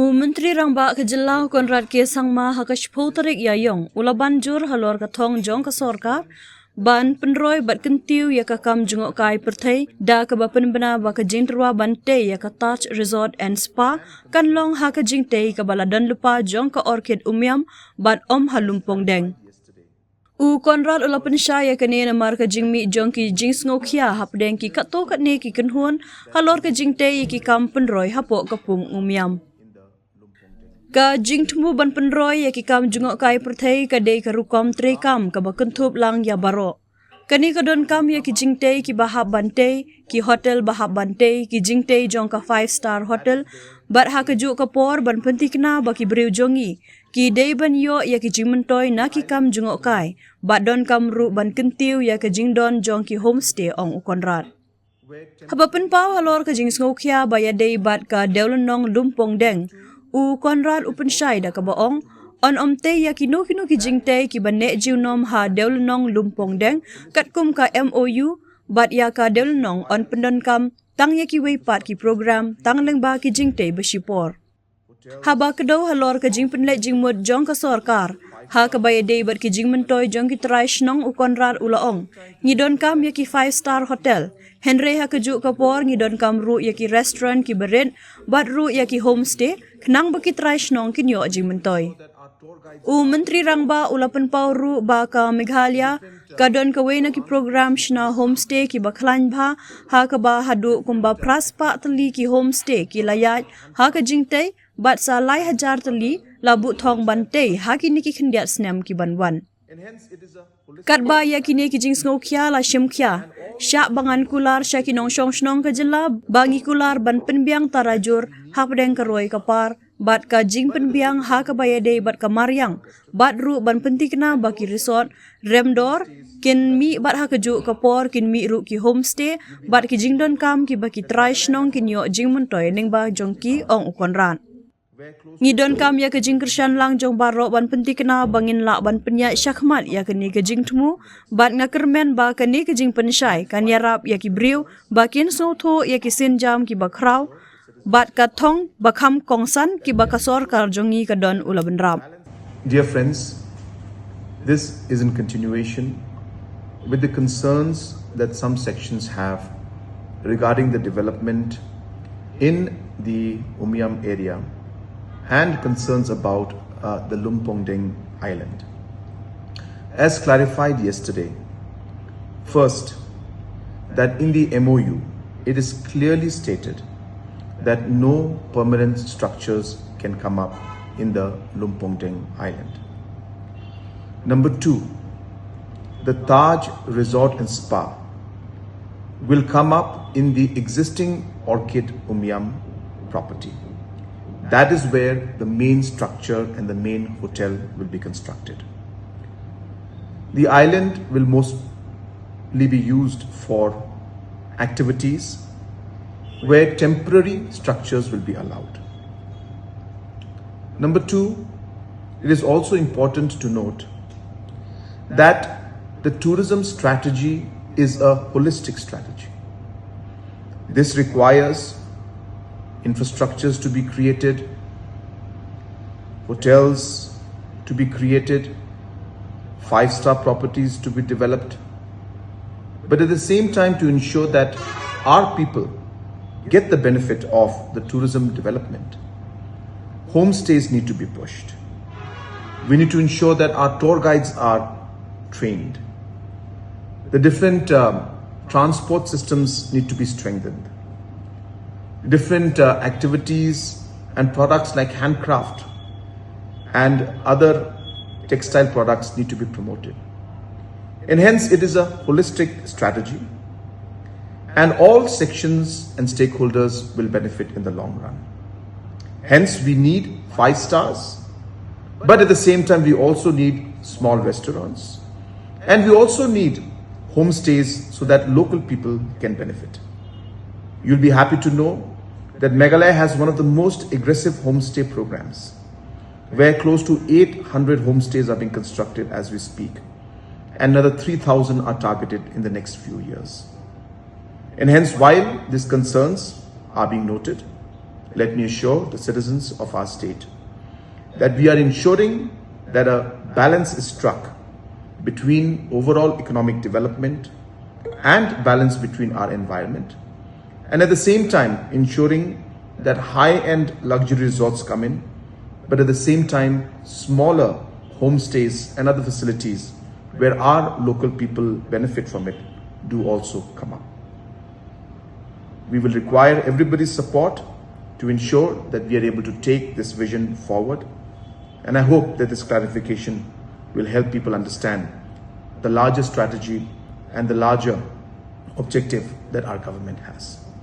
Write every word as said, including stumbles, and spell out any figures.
U Myntri Rangbah ka jylla u Conrad K Sangma ha ka shiphew tarik Ïaïong u la ban jur halor ka thong jong ka sorkar ban pynroi bad kyntiew ïa ka kam jngohkai pyrthei da kaba pynbna ba ka jingtyrwa ban tei ïa ka Taj Resort and Spa kan long ha ka jingtei kaba la don lypa jong ka Orchid Umiam bad Om ha Lumpongdeng. U Conrad u la pynshai ïa kane namar ka jingmih jong ki jingsngewkhia hapdeng ki katto katne ki kynhun halor ka jingtei ïa ki kam pynroi hapoh ka pung Umiam. Ka jingthmu ban pynroi ïa ki kam jngohkai pyrthei ka dei ka rukom treikam kaba kynthup lang ïa baroh. Kane ka donkam ïa ki jingtei kiba hap ban tei, ki hotel ba hap ban tei, ki jingtei jong ka five star hotel, bad ha kajuh ka por ban pynthikna ba ki briew jong ngi ki dei ban ïoh ïa ki jingmyntoi na ki kam jngohkai bad donkam ruh ban kyntiew ïa ka jingdon jong ki homestay, ong u Conrad. Haba pynpaw halor ka jingsngewkhia ba ïadei bad ka dewlynnong Lumpongdeng, u Conrad u pynshai da kaba ong, yn ym tei ïa kino kino ki jingtei kiba neh junom ha dewlynnong Lumpongdeng katkum ka M O U, bad ïa ka dewlynnong yn pyndonkam tang ïa kiwei pat ki program tang lyngba ki jingtei ba shipor. Haba kdew halor ka jingpynleit jingmut jong ka sorkar ha kaba ïadei bad ki jingmyntoi jong ki trai shnong, u Conrad u la ong, ngi donkam ïa ki five star hotel, hynrei ha kajuh ka por ngi donkam ruh ïa ki restaurant kiba rit bad ruh ïa ki homestay khnang ba ki trai shnong kin ïoh jingmyntoi. U Myntri Rangbah u la pynpaw ruh ba ka Meghalaya ka don kawei na ki program shna homestay kiba khlaiñ bha, ha kaba haduh kumba phra spah tylli ki homestay ki la ïaid ha ka jingtei bad sa lai hajar tylli la buh thong ban tei ha kine ki khyndiat snem ki ban wan. Katba ïa kine ki jingsngewkhia la shim khia, shah ba ngan kular sha ki nongshong shnong ka jylla ba ngi kular ban pynbiang tarajur hapdeng ka roi ka par bad ka jingpynbiang ha kaba ïadei bad ka mariang, bad ruh ban pynthikna ba ki resort remdor kin mih bad ha kajuh ka por kin mih ruh ki homestay bad ki jingdonkam kiba ki trai shnong kin ïoh jingmyntoi lyngba jong ki, ong u Conrad. Ngi donkam ïa ka jingkyrshan lang jong baroh ban pynthikna ba ngin lah ban pynïaid shakhmat ïa kane ka jingthmu, bad nga kyrmen ba kane ka jingpynshai kan ïarap ïa ki briew ba kin sngewthuh ïa ki sienjam kiba khraw bad ka thong ba kham kongsan kiba ka sorkar jong ngi ka don, u la bynrap. Dear friends, this is in continuation with the concerns that some sections have regarding the development in the Umiam area and concerns about uh, the Lumpongdeng island. As clarified yesterday, first, that in the M O U, it is clearly stated that no permanent structures can come up in the Lumpongdeng island. Number two, the Taj Resort and Spa will come up in the existing Orchid Umiam property. That is where the main structure and the main hotel will be constructed. The island will mostly be used for activities where temporary structures will be allowed. Number two, it is also important to note that the tourism strategy is a holistic strategy. This requires infrastructures to be created, hotels to be created, five star properties to be developed, but at the same time to ensure that our people get the benefit of the tourism development. Homestays need to be pushed. We need to ensure that our tour guides are trained. The different um, transport systems need to be strengthened. Different uh, activities and products like handcraft and other textile products need to be promoted. And hence, it is a holistic strategy, and all sections and stakeholders will benefit in the long run. Hence, we need five stars, but at the same time, we also need small restaurants, and we also need homestays so that local people can benefit. You'll be happy to know that Meghalaya has one of the most aggressive homestay programs, where close to eight hundred homestays are being constructed as we speak, and another three thousand are targeted in the next few years. And hence, while these concerns are being noted, Let me assure the citizens of our state that we are ensuring that a balance is struck between overall economic development and balance between our environment, and at the same time ensuring that high-end luxury resorts come in, but at the same time, smaller homestays and other facilities where our local people benefit from it do also come up. We will require everybody's support to ensure that we are able to take this vision forward. And I hope that this clarification will help people understand the larger strategy and the larger objective that our government has.